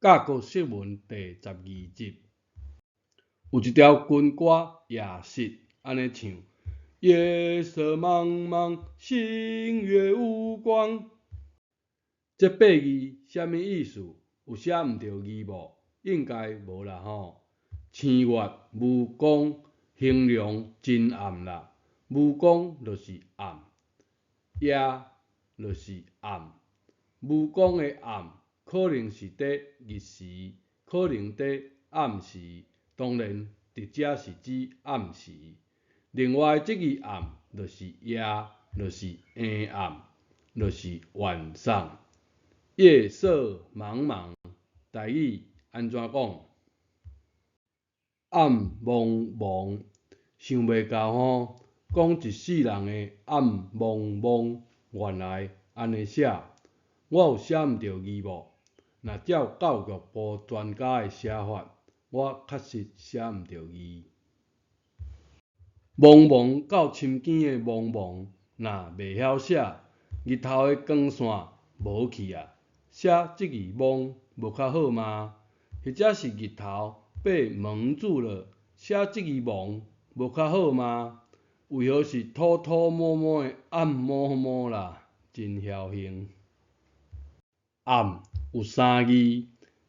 教國釋文第12集，有一條軍歌《夜色》按呢唱：夜色茫茫，星月無光。這八字啥物意思？有寫毋著字無？應該無啦吼。星月無光，形容真暗啦。無光就是暗，夜就是暗，無光的暗。可能是佇日時，可能佇暗時，當然佇遮是指暗時。另外，這字暗就是夜，就是黑暗，就是晚上。夜色茫茫，台語按怎講？暗濛濛，想袂到吼，講一世人的暗濛濛，原來按呢寫。我有寫毋著字無？若照教育部專家的寫法，我確實寫毋著字。茫茫到深更的茫茫，若袂曉寫，日頭的光線無去啊，寫這字茫無較好嗎？或者是日頭被蒙住了，寫這字蒙無較好嗎？為何是偷偷摸摸的暗摸摸啦？真僥倖。暗有三字，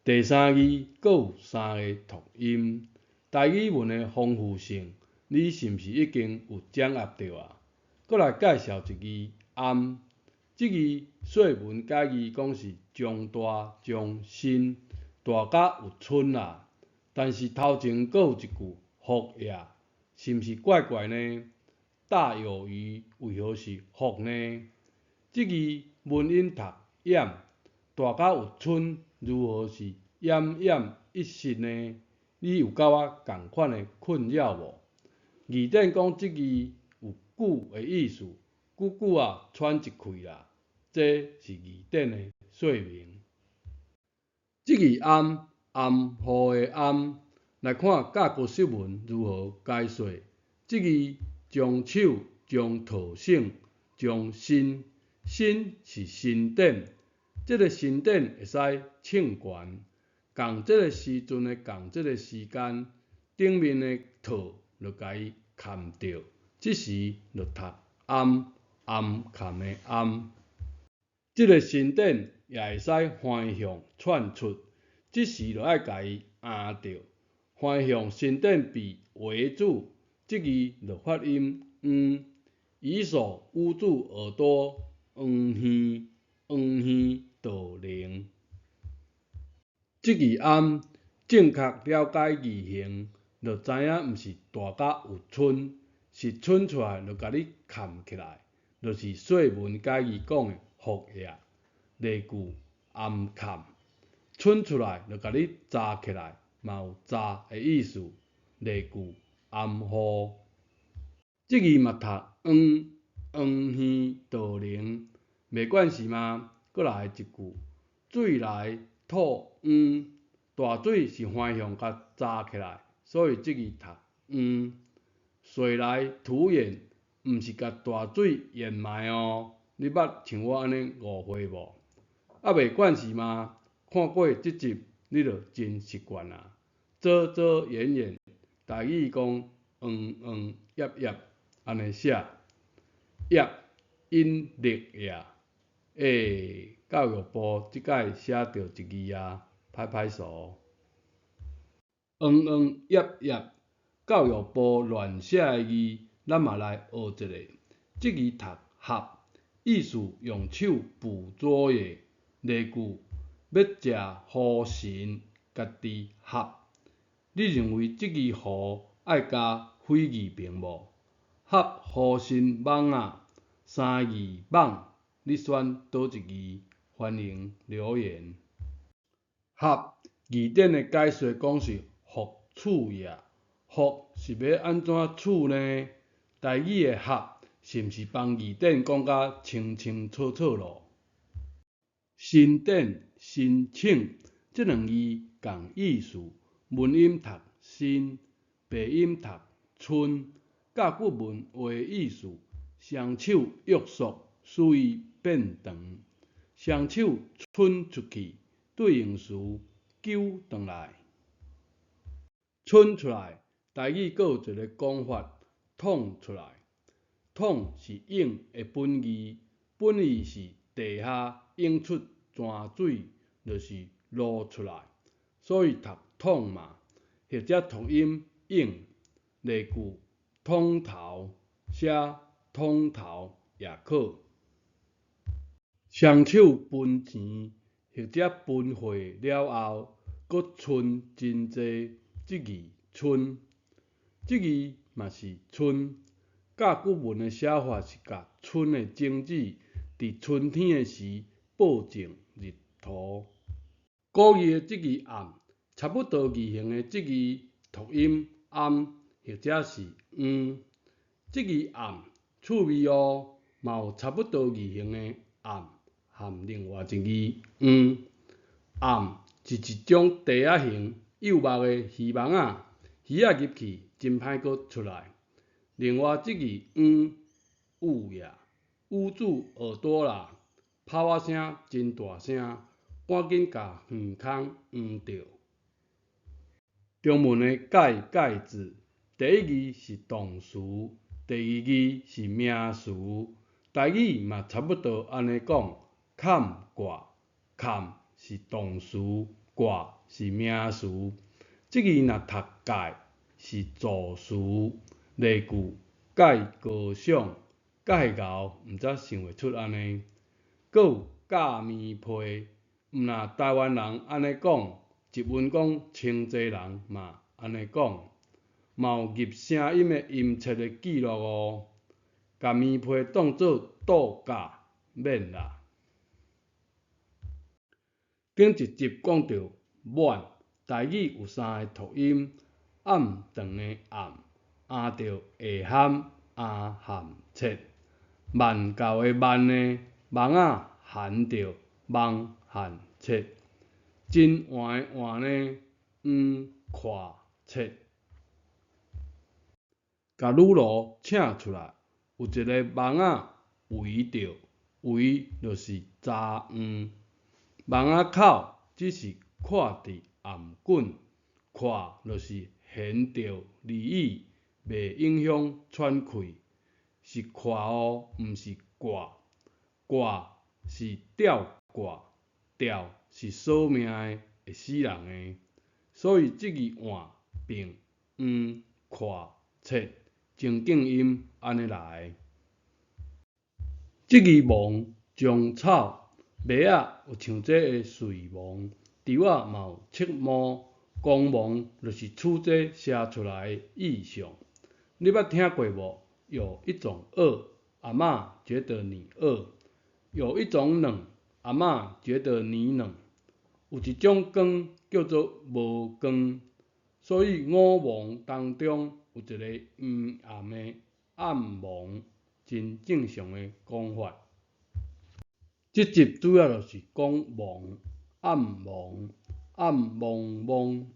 第三字閣有三个讀音。台語文的豐富性，你是毋是已經有掌握著啊？閣來介紹一字頷，這字說文解字講是將大將伸，大甲有伸啦。但是頭前閣有一句福也，是毋是怪怪呢？大有餘為何是福呢？這字文音讀掩。大甲有伸，如何是奄奄一息呢？你有佮我仝款的困擾無？字典講這字有久的意思，久久仔喘一氣啦。這是字典的說明。這字頷，暗號的頷，來看教國釋文如何解說。這字將手將套繩將伸，伸是伸展。這个伸展會使衝懸，仝這个時陣的仝這个時間，頂面的套就共伊崁著，這時就讀頷，頷崁的頷。這个伸展也會使橫向竄出，這時就愛共伊壓著，橫向伸展被圍住，這字就發音黃，以手捂住耳朵，黃耳，黃耳。道靈，這字頷正確了解字形，就知影毋是大甲有伸，是伸出來就共你崁起來，就是說文解字講的福也。例句頷崁，伸出來就共你紮起來，嘛有紮的意思。例句頷雨，這字嘛讀黃，黃耳道靈，袂關係嗎？閣來一句，水來土掩，大水是橫向共紮起來，所以這字讀掩。水來土掩，毋是共大水掩埋哦。你捌像我按呢誤會無？猶袂慣勢嗎？看過這集，你就真習慣啊。遮遮掩掩，台語講黃黃葉葉，按呢寫，葉引力也。欸，教育部這擺寫著一字啊，拍拍手。黃黃葉葉，教育部亂寫的字，咱嘛來學一下。這字讀合，意思用手捕捉也。例句：欲食芋神，家己合。你認為這字芋愛加火字旁無？合芋神網仔，三字網。你選佗一字？歡迎留言。合字典的解說講是復處也，復是欲按怎處呢？台語的合是毋是幫字典講甲清清楚楚囉？伸展、申請這兩字仝意思，文音讀伸，白音讀春，甲骨文話意思，雙手約束，使伊變長，雙手伸出去，對應詞揪轉來。伸出來，台語閣有一个講法，淌出來。淌是湧的本義，本意是地下湧出泉水，就是露出來，所以讀淌嘛，或者讀音湧。例句通頭，寫通頭也可。雙手分錢或者分貨了後，閣賰真濟，這字賰，這字嘛是春。甲骨文的寫法是共春的種子，佇春天的時播種入土。古語的這字暗，差不多字形的這字讀音暗或者是黃。這字暗趣味哦，嘛有差不多字形的暗和另外一字黃。暗是一種袋仔形幼目的魚網仔，魚仔入去真歹閣出來。另外這字黃，捂呀，捂住耳朵啦，炮仔聲真大聲，趕緊共耳孔掩著。中文的蓋蓋子，第一字是動詞，第二字是名詞。台語嘛差不多按呢講，崁掛，崁是動詞，掛是名詞。這字若讀蓋是助詞。例句蓋高尚，蓋𠢕毋知想會出按呢。閣有咬棉被，毋若台灣人按呢講，一文講清濟人嘛按呢講，嘛有入聲音的音節的記錄哦。共棉被當做倒咬，免啦。頂一集講著滿，台語有三个讀音，暗長的暗。押著下頷，押頷切，萬厚的萬呢，網仔含著網含切，真換的換呢，黃闊切。共女奴請出來，有一个網仔圍著，圍就是查黃。網仔口只是闊佇頷頸，闊就是懸著而已。袂影響喘氣，是闊哦，毋是掛。掛是吊掛，吊是索命的，會死人的。所以這字換變黃闊切，情景音按呢來。這字芒種草，麥仔有像這的穗芒，稻仔嘛有赤毛，光芒就是取這寫出來的意象。你捌聽過無？有一種餓，阿嬤覺得你餓；有一種冷，阿嬤覺得你冷。有一種光叫做無光，所以五芒當中有一个黃暗的暗芒，真正常的講法。這集主要就是講芒，暗芒，暗濛濛，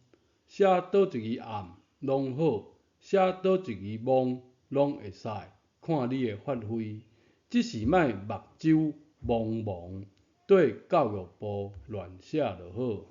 寫佗一字暗攏好。寫佗一字茫攏會使，看你的發揮，只是莫目睭濛濛，對教育部亂寫就好。